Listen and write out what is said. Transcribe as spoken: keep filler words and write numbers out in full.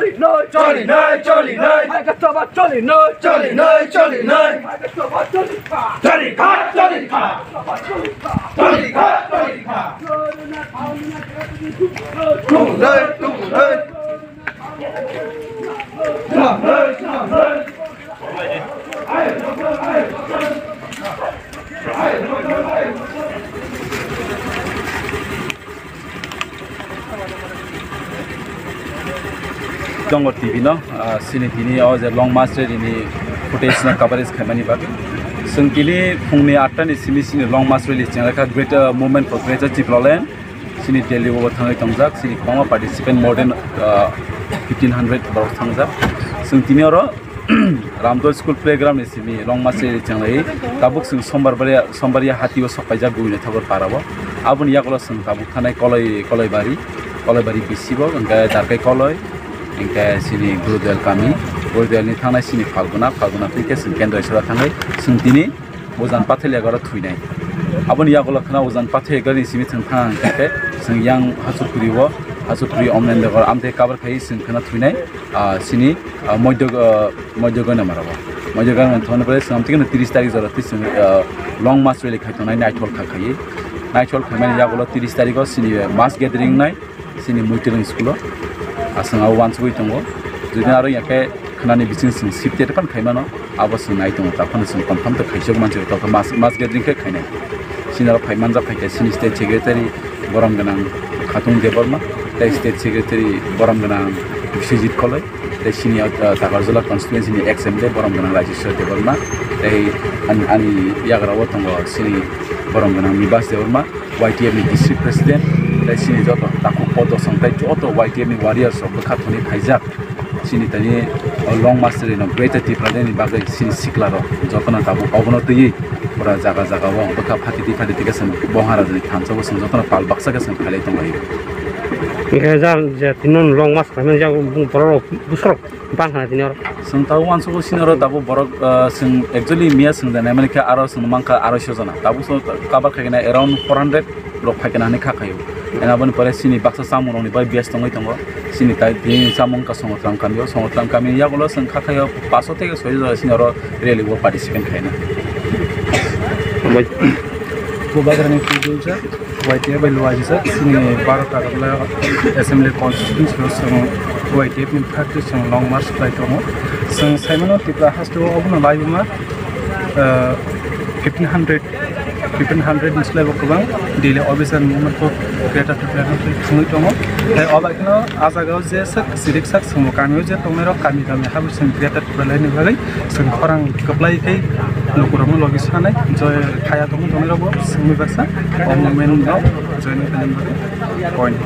Choli noi, choli noi, choli noi. Hai ka choba choli noi, choli noi, choli noi. Hai ka choba choli kha. Choli kha, choli kha. Choli kha, choli kha. Tung noi, tung noi. Tung noi, tung noi. Tongo T V no, ah, sini tini o je long march rally ni footage no coverage khaimani bagwi. Chwng tini phungni atta ni simi sini long march rally chenglaikha Greater Movement for Greater Tipraland. Sini Delhi o thangwi tongjak, sini kwbangma participant more than, ah, fifteen hundred borok thangjak. Chwng tini oro Ramdol School Playground ni simi long march rally chenglai. Tabuk chwng Sombar bari, Sombar ya hati o sok paijak Gubinoi Thakur para o. Aboni yagulo chwng tabuk thanai Koloi, Koloibari, Koloibari bisi bo, hwnkhe Darkai Koloi, hwnkhe sini Gurudel kami, Gurudel ni thangnai sini Phalguna, Phalguna twi khe chwng Kendra Isora thangnai. Chwng tini Ujan Patheliaga oro thwinai. Aboni yagulo khna Ujan Patheliaga ni simi chwng thang hwnkhe chwng yang Hachukuri o, Hachukuri Omnendegor amtwi cover khai chwng khna thwinai. Ah, sini, ah, Moidog-, ah, Moidogoi namara o. Moidogoi namara thangna pore chwng amtwi khna tris tarik jora twi chwng, ah, long march rally khai tongnai naithol kha khaiwi. Naithol khaimani yagulo tris tarik o sini mass gathering nai. Sini Muitwrwng school o aswng abo uansugui tongo. Jodi aro ya khe khnani bising chwng sifte tei phano khaimano, abo chwng nai tongo. Taphano chwng confirm to khaijak mansi, tokha mass, mass gathering khe khainai. Sini aro phai manjak khai khe sini state secretary borom gwnang Khatung Debbarma, tei state secretary borom gwnang Biswajit Koloi, tei sini, uh, Takarjala constituency ni ex M L A borom gwnang Rajeshwar Debbarma, tei ani, ani yagra o tongo sini borom gwnang Nibas Debbarma. Y T F ni district president, tei sini joto takhuk podosong tei joto Y T F ni warriors rok bwkha thoni phaijak. Sini tani o long march rally no Greater Tipraland ni bagwi sini sikla rok jotono tabuk obono twiwi pura jaga jaga o bwkha phatiti phatiti khe chwng Bongha Raja ni thansa o chwng jotono pal baksa khe chwng khailai tong laio. Hwnkhe jang je tini long march khlaimani jang borok rok bwsarok Bang khna tini oro. Chwng tabuk uansukgo sini oro tabuk borok, ah, chwng actually miya chwng janai mani khe aro chwng mankha aroiso jona. Tabuk chwng cover khaikhe na around four hundred rok phaikhe na hinwi kha khaio. Ena aboni pore sini baksa chamung rokni bai best tongwi tongo. Sini tai tini chamung wngkha Songotram kami o. Songotram kami yagulo chwng kha khaio paso theke soiso jona sini oro rally o participant khaina. Bubagrani Pujulsa. Y T F bai luajijak, chini Bharat Agartala Assembly Constituency o chwng Y T F ni phaktwi chwng long march khlai tongo. Chwng saimano Tripura haste o obono laibuma, ah, fifteen hundred, fifteen hundred ni slai bo kwbang daily observation movement kok Greater Tripura ni thwngwi tongo. Tei o bai kheno ah jaga o je sak sirik sak chwng kami o je tongnai rok kami kami habo chwng Greater Belai ni bagwi chwng khorang kwplai khe lukurokno logi sanai, joy khaya tongma tongnairokbo swngwi baksa o moment no join khainani bagwi point.